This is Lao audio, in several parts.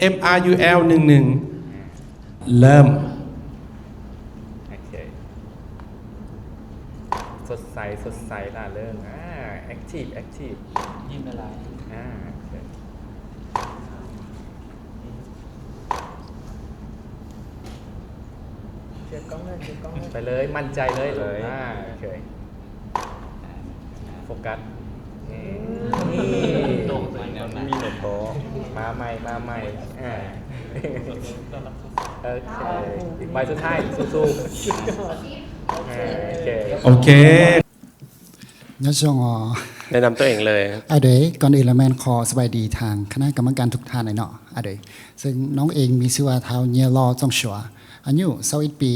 ເອັມອາຢູແອລ ໜຶ່ງໜຶ່ງ ເລີ່ມ. ໂອເຄ ສົດໃສ ສົດໃສ ລ່າເລີງ ອ່າ ແອັກທີບ ແອັກທີບ ຍິ້ມຫຼາຍໆ ອ່າ ໂອເຄ ເຈອກ້ອງເລີຍ ເຈອກ້ອງເລີຍ ໄປເລີຍ ໝັ້ນໃຈເລີຍ ໄປເລີຍ ອ່າ ໂອເຄ ໂຟກັສ ນີ້ ມີໂຕໂຕ ມາໃໝ່ ມາໃໝ່ ອ່າ ໂອເຄ ໃບສຸດທ້າຍ ສູ້ໆ ອ່າ ໂອເຄ ໂອເຄ ຍາຊອງອໍ ແນະນຳຕົວເອງເລີຍ ອາເດຍ ກ່ອນອື່ນລະແມ່ນຂໍສະບາຍດີທາງຄະນະກຳມະການທຸກທ່ານເນາະ ອາເດຍ ເຊິ່ງນ້ອງເອງມີຊື່ວ່າ ທ້າວ ເຍລໍ ຈອງຊົວ ອາຍຸ ຊາວເອັດ ປີ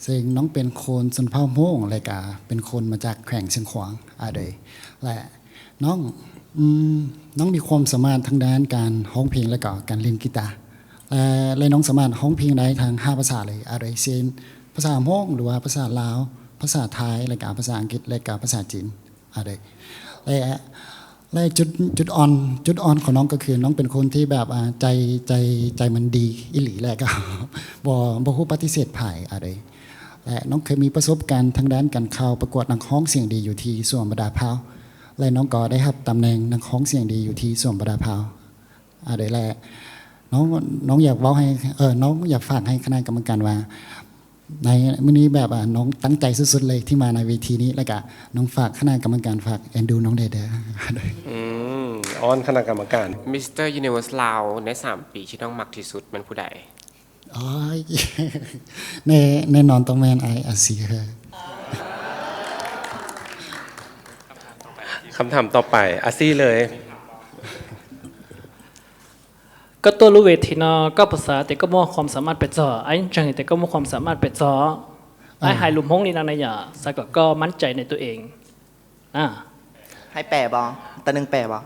ເຊິ່ງນ້ອງເປັນຄົນຊົນເຜົ່າມົ້ງ ແລະກະເປັນຄົນມາຈາກແຂວງຊຽງຂວາງ ອາເດຍ ແລະ ນ້ອງ ອືມ ນ້ອງມີຄວາມສາມາດທາງດ້ານການຮ້ອງເພງ ແລະກໍການຫຼິ້ນກີຕາ ແລະ ແລະນ້ອງສາມາດຮ້ອງເພງໄດ້ທັງຫ້າພາສາເລີຍ ອາເດຍ ເຊັ່ນ ພາສາມົ້ງ ຫຼືວ່າພາສາລາວ ພາສາໄທ ແລະກະພາສາອັງກິດ ແລະກະພາສາຈີນ ອາເດຍ ແລະ ແລະຈຸດ ຈຸດອ່ອນ ຈຸດອ່ອນຂອງນ້ອງກໍຄື ນ້ອງເປັນຄົນທີ່ແບບ ອາ ໃຈ ໃຈ ໃຈມັນດີອີ່ຫຼີ ແລະກໍບໍ່ ບໍ່ຮູ້ປະຕິເສດໃຜ ອາເດຍ ແລະນ້ອງເຄີຍມີປະສົບການທາງດ້ານການເຂົ້າປະກວດນັກຮ້ອງສຽງດີຢູ່ທີ່ສວນບັນດາພ້າວ ແລະນ້ອງກໍໄດ້ຮັບຕຳແໜ່ງນັກຮ້ອງສຽງດີຢູ່ທີ່ສວນບັນດາພ້າວ ອາເດຍ ແລະນ້ອງ ນ້ອງຢາກເວົ້າໃຫ້ ເອີ ນ້ອງຢາກຝາກໃຫ້ຄະນະກຳມະການວ່າ ໃນມື້ນີ້ແບບວ່ານ້ອງຕັ້ງໃຈສຸດໆເລີຍທີ່ມາໃນເວທີນີ້ ແລ້ວກະນ້ອງຝາກຄະນະກຳມະການ ຝາກເອັນດູນ້ອງແດ່ເດີ. ອືມ ອ້ອນຄະນະກຳມະການ ມິສເຕີ ຢູນິເວີສ ລາວ ໃນສາມປີທີ່ນ້ອງມັກທີ່ສຸດແມ່ນຜູ້ໃດ? ໂອ້ຍ ແນ່ ແນ່ນອນຕ້ອງແມ່ນອ້າຍອາຊີເຮີ. ຄຳຖາມຕໍ່ໄປ ອາຊີເລີຍ. Kau tolu wetino, kau pasa, te kau mua khom samat peco. Ai chang, te kau mua khom samat peco. Ai hai lum hong ni nang naya, sa kau kau man chai ne tu eng. ໃຫ້ແປບໍ່? ຕາໜຶ່ງແປບໍ່?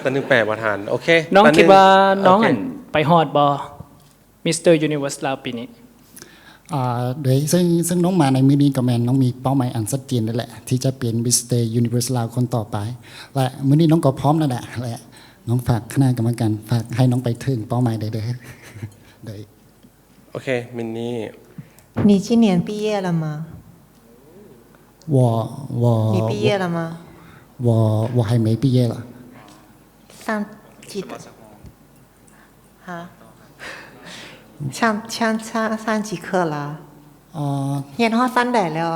ຕາໜຶ່ງແປບໍ່ທັນ. ໂອເຄ ນ້ອງຄິດວ່ານ້ອງ ໄປຮອດບໍ່ ມິສເຕີ ຢູນິເວີສ ລາວ ປີນີ້? ອາ ໂດຍ ເຊິ່ງ ເຊິ່ງນ້ອງມາໃນມື້ນີ້ກໍແມ່ນນ້ອງມີເປົ້າໝາຍອັນຊັດເຈນແລ້ວແຫຼະ ທີ່ຈະເປັນມິສເຕີ ຢູນິເວີສ ລາວ ຄົນຕໍ່ໄປ ແລະ ມື້ນີ້ນ້ອງກໍພ້ອມແລ້ວແຫຼະ ແລະ ນ້ອງຝາກຄະນະກຳມະການ ຝາກໃຫ້ນ້ອງໄປເຖິງເປົ້າໝາຍໄດ້ເດີ. ໂດຍ ໂອເຄ ມິນນີ້ 你今年毕业了吗？我我你毕业了吗？我我还没毕业了。上几 ฮะ ชั้น ชั้น ชั้น ชั้นกี่课แล้ว เอ่อ เรียนฮอดชั้นใดแล้ว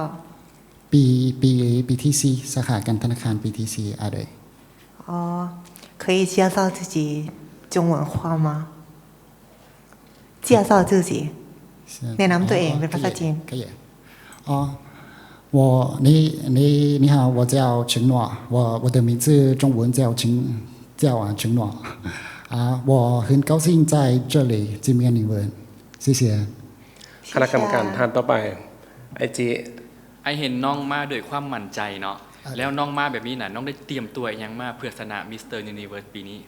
ปี ปี ปีที่สี่ สาขาการธนาคารปีที่สี่ อ่ะ โดย อ๋อ 可以介绍自己中文话吗 介绍自己 แนะนำตัวเองเป็นภาษาจีน 可以 可以 อ๋อ 我 你你你好 我叫陈诺 我我的名字中文叫陈 叫啊陈诺 啊 我很高兴在这里见面你们 谢谢 ຄະນະກຳມະການທ່ານຕໍ່ໄປ ໄອຈີ ອ້າຍເຫັນນ້ອງມາດ້ວຍຄວາມໝັ້ນໃຈເນາະ ແລ້ວນ້ອງມາແບບນີ້ນະ ນ້ອງໄດ້ຕຽມຕົວອີ່ຫຍັງມາເພື່ອຊະນະ ມິສເຕີ ຢູນິເວີສ ປີນີ້?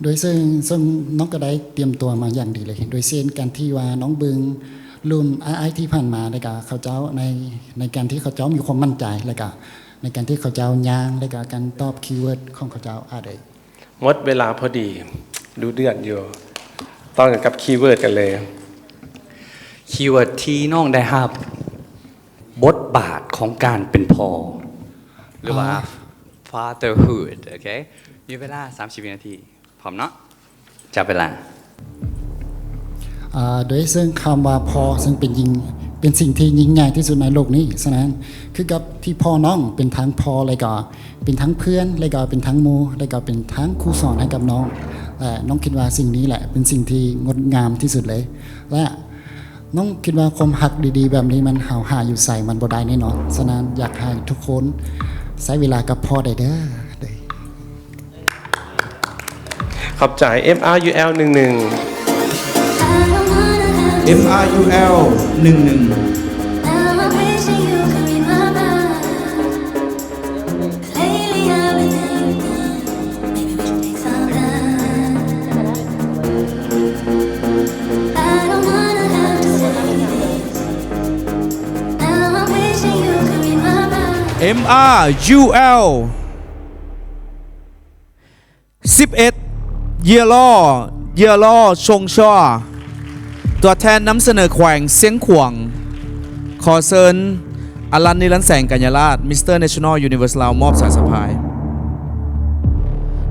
ໂດຍເຊິ່ງ ເຊິ່ງນ້ອງກໍໄດ້ຕຽມຕົວມາຢ່າງດີເລີຍ ໂດຍເຊັ່ນການທີ່ວ່ານ້ອງເບິ່ງລຸ້ນອ້າຍໆທີ່ຜ່ານມາ ແລ້ວກະເຂົາເຈົ້າໃນ ໃນການທີ່ເຂົາເຈົ້າມີຄວາມໝັ້ນໃຈ ແລ້ວກະໃນການທີ່ເຂົາເຈົ້າຍ່າງ ແລ້ວກະການຕອບຄີເວີດຂອງເຂົາເຈົ້າ ອາເດຍ ໝົດເວລາພໍດີ ດຸເດືອດຢູ່ ຕໍ່ກັນກັບຄີເວີດກັນເລີຍ ຄີເວີດທີ່ນ້ອງໄດ້ຮັບ ບົດບາດຂອງການເປັນພໍ່ ຫຼືວ່າ fatherhood ໂອເຄ ມີເວລາສາມສິບວິນາທີ ພ້ອມເນາະ ຈັບເວລາ ອາ ໂດຍເຊິ່ງຄຳວ່າພໍ່ເຊິ່ງເປັນຍິ່ງ ເປັນສິ່ງທີ່ຍິ່ງໃຫຍ່ທີ່ສຸດໃນໂລກນີ້ ສະນັ້ນ ຄືກັບທີ່ພໍ່ນ້ອງເປັນທັງພໍ່ ແລ້ວກໍເປັນທັງເພື່ອນ ແລ້ວກໍເປັນທັງໝູ່ ແລ້ວກໍເປັນທັງຄູສອນໃຫ້ກັບນ້ອງ ແລະ ນ້ອງຄິດວ່າສິ່ງນີ້ແຫຼະເປັນສິ່ງທີ່ງົດງາມທີ່ສຸດເລີຍ ແລະ ນ້ອງຄິດວ່າຄວາມຮັກດີໆແບບນີ້ມັນ ເຮົາຫາຢູ່ໃສມັນບໍ່ໄດ້ແນ່ນອນ ສະນັ້ນ ຢາກໃຫ້ທຸກຄົນໃຊ້ເວລາກັບພໍ່ໄດ້ເດີ. ຂອບໃຈ ເອັມອາຢູແອລ ໜຶ່ງໜຶ່ງ ເອັມອາຢູແອລ ໜຶ່ງໜຶ່ງ. MRUL ສິບເອັດ ເຢຍລໍ ເຢຍລໍ ຊົງຊໍ ຕົວແທນນຳສະເໜີແຂວງຊຽງຂວາງ ຂໍເຊີນ ອາລັນ ນິລັນແສງ ກັນຍາລາດ Mister National Universe ລາວ ມອບສາຍສະພາຍ.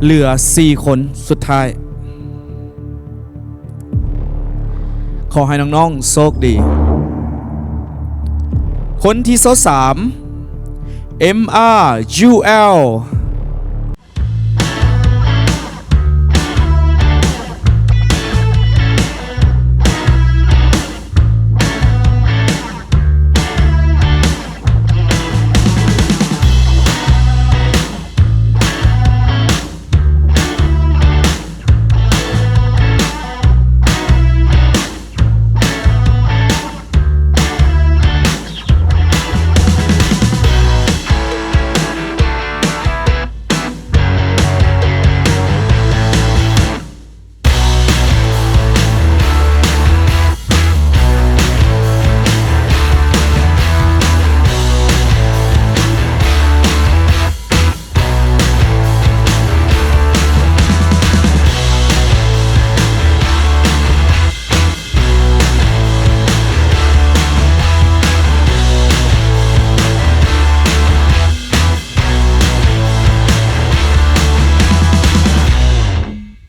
ເຫຼືອສີ່ຄົນສຸດທ້າຍ. ຂໍໃຫ້ນ້ອງໆໂຊກດີ. ຄົນທີຊາວສາມ M R U L